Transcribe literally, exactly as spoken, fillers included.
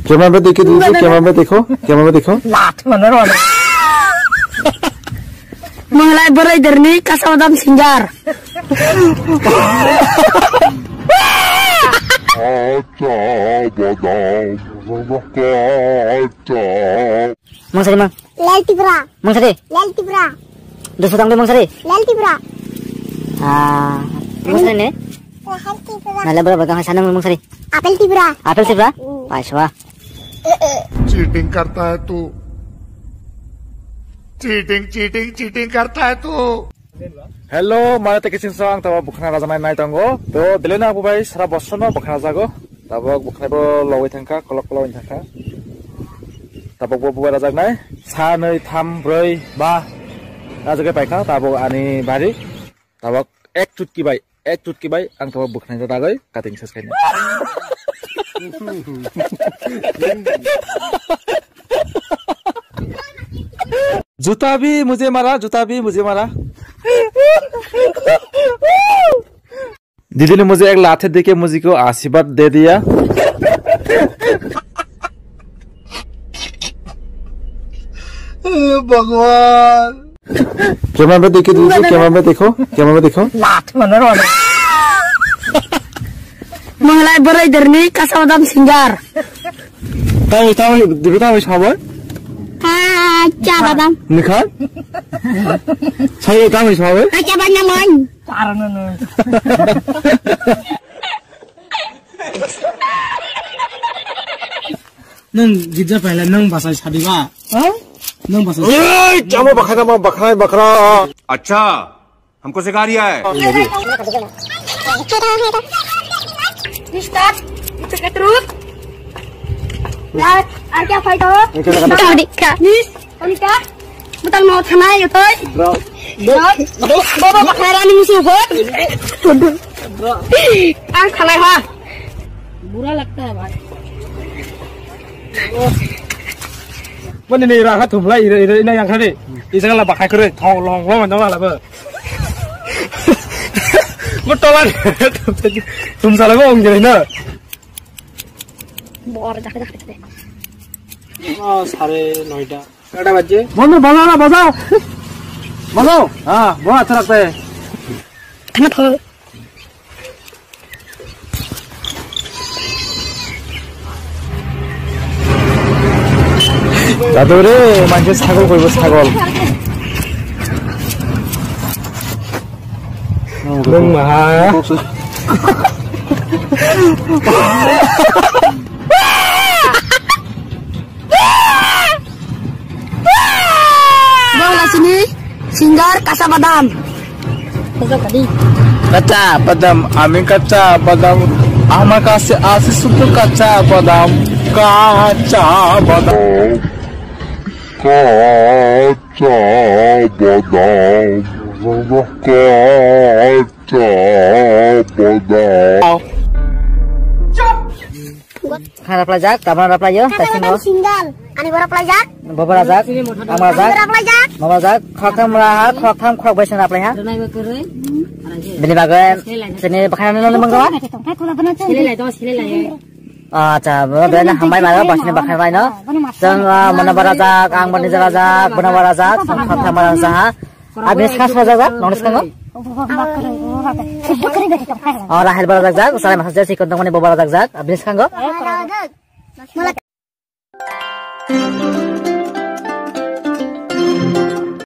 Camera pe dekho, dekho, camera pe dekho, camera pe dekho. Lat mano ro. Manglai borai derni kasa badam sinjar. Mung sari, Mung. Lal Tripura. Mung sari. Lal Tripura. Dusu tang de Mung sari. Lal Tripura. Ah, Mung sari ne? Lal Tripura. Nala bra bra kang sana Mung sari. Apple Tripura. Apple Tripura? Mm. Pai swa. Cheating karta hai tu. Cheating, cheating, cheating karta hai tu. Hello, mane te kiching sang tabo bukhna rajaknai nai tongo. To delena abu bai sara bosor no bukhna rajago. Tabok bukhna bo logoi thangkha, kolok kolok thangkha. Tabok bo bubai rajaknai. Sa noi tham broi ba. Rajagai paikha tabok ani bari. Tabok ek chutki bai, ek chutki bai ang tabok bukhna rajagoi cutting ses kaina. जूता भी मुझे मारा, जूता भी मुझे मारा। दीदी ने मुझे एक लात देके मुझे को आशीर्वाद दे दिया। भगवान। Camera pe dekho, dekho, camera pe dekho, camera pe dekho. Lat mano ro. Manglai borai derni kasa badam sinjar. Tamo, tamo, dibe tamo sabai? Kacha badam. Nikha? Sabai tamo sabai? Kacha badam man. Nang gidja paila nang basai sadiba. Ha? Nang basai. Oi, chamo bakhai, chamo bakhai, bakhra. अच्छा, हमको सिखा रिया है। Start. Itu ke terus. Start. Ar kya fight ho? Start. Miss. Tolika, butang no thanai yotoi. Bro. Baba bakharani musuh bot. Ang khalai ha. Bura lagta hai bhai. Mane ne ra ha thumlai ira ira ina yang khade. Isa la bakhai kore thong long long no la ba. Mo tola thum sala go ong jere na. Bor jak jak jak. Oh, sare noita. Kata bajje? Bondhu, bajao na, bajao. Bajao. Ha, bahut acha lagta hai. Thana tho. Jadu re, manje sagol koibo sagol. Nung maha. Bangla sini singer Kacha Badam. Kacha Badam, ami Kacha Badam. Ama kase asi sudu Kacha Badam. Kacha Badam. Kacha Badam. Kacha Badam. Khana raplai jak, tabra raplai yo, taising lo. Single. Ani bora raplai jak. Bobora jak, amra jak. Bora raplai jak. Bobora jak, khok tham ra ha, khok tham khok bai sing raplai ha. Bini bagai, sini bakhai no le mangga. Acha, bo doi na hambai mara, basini bakhai bai no. Jang, ah, mana bara jak, ang bani jara jak, bana bara jak, khok tham bara jak ha. Abis khas bara jak, nong skang go. Oh, Rahel bara jak, salai masa jasi kontong mani bo bara jak, abis skang go.